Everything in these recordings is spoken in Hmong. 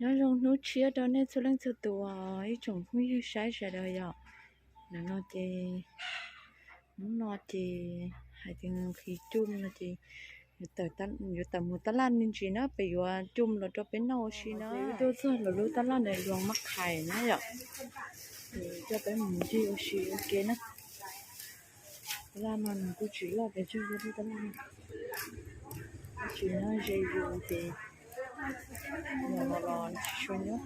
Nyob zoo hnub tshiab rau nej txhua leej txhua tus, ib tsoom phooj ywg saib sawv daws yom. Nim no ces, hnub no ces hais tias nqhis coj no ces yuav tawm mus taj laj me ntsis na, peb yuav coj los rau peb noj ua si na. Tuaj txog lawv lub taj laj ntawd yuav maj khais na yom. Coj peb mus ncig ua si ua ke na. Taj laj no nws kuj tsis loj pes tsawg, lub taj laj no tsis nyob ze yus ces los los tsis tshua nyob.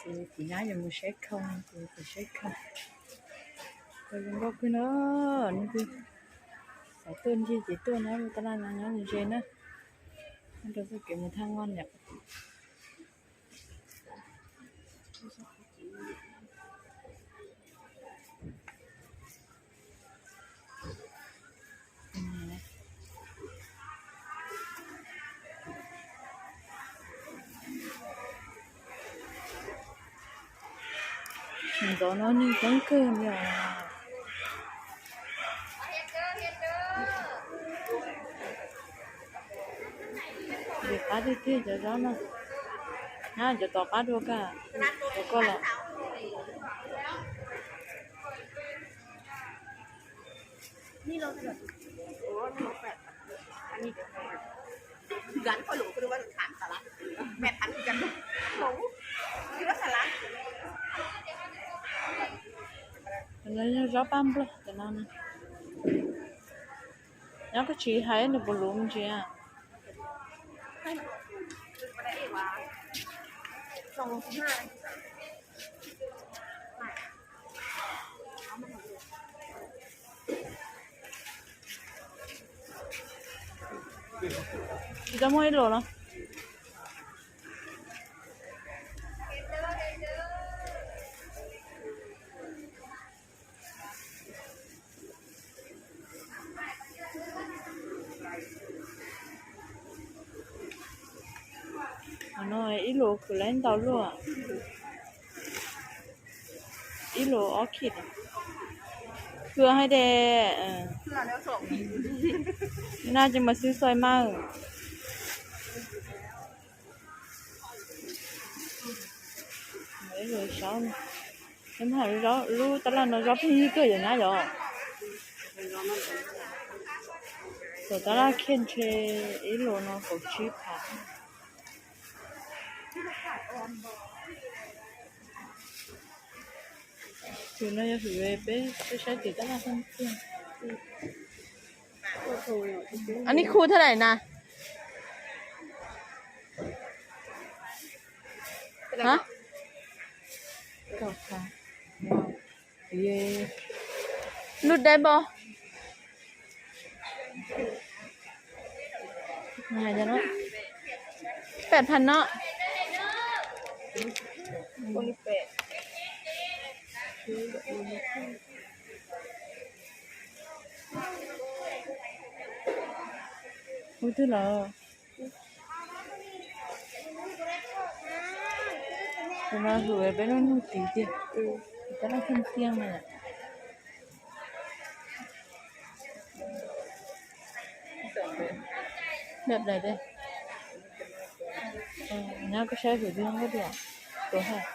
Ces tus nyab yuav mus saib khau, tus saib khau, khau zoo nkauj kawg na. Leej twg xav tuaj ncig ces tuaj na, lub taj laj no nyob ze na, nyob rau txoj kev mus thaj ngoj yom. Ntxov no neeg coob kawg li os. Ntim qab tiag tiag cov zaub no. Nyab, cov tom qab dua koj, cov koj los. Cov no yog zaub paj nplog cov no. Nyob koj tsis hais nws puas luv me ntsis. Tsis tau muaj ib lus no. Qhov no ib lus khwv laib ntau luaj, ib lus ob khim. Khwv hais tias naj ces mas xwb xoi maj. Lub taj laj no zaub pheej yig kawg yom nyab yom. Tom taj laj khiav ntshe ib lus no kaum tsib phav. Tus no yog hwm peb saib tim taj laj xwb tiag. Anib khu thaj lais na? Lub deb npau. Pem pha no. Ub twg lawm. Tus no hwm peb lub nug tid tiag. Tab laj xeeb tiag na. Nyob koj saib hwm twg zoo nkauj tiag. Tus hais.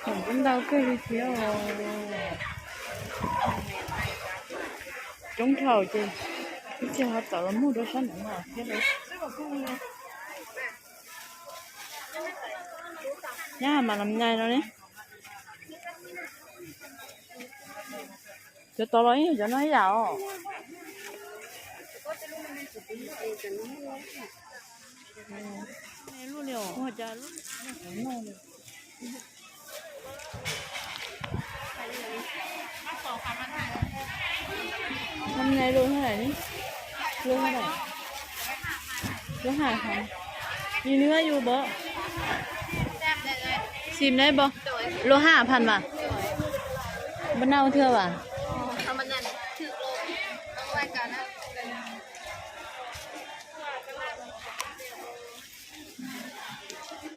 Khoom kuj ntau kawg li thiab os. Coob dhau ces ib txhia ho txav los muag rau sab nraud no thiab. Nyab, mas los nyais no ne. Cov tod los yeej yog cov no ib yam os. โลเท่าไหร่นี่ โลเท่าไหร่ โลห้าพัน มีเนื้ออยู่บ่ ชิมได้บ่ โลห้าพัน ว่ะ บ่เน่าเทื่อว่ะ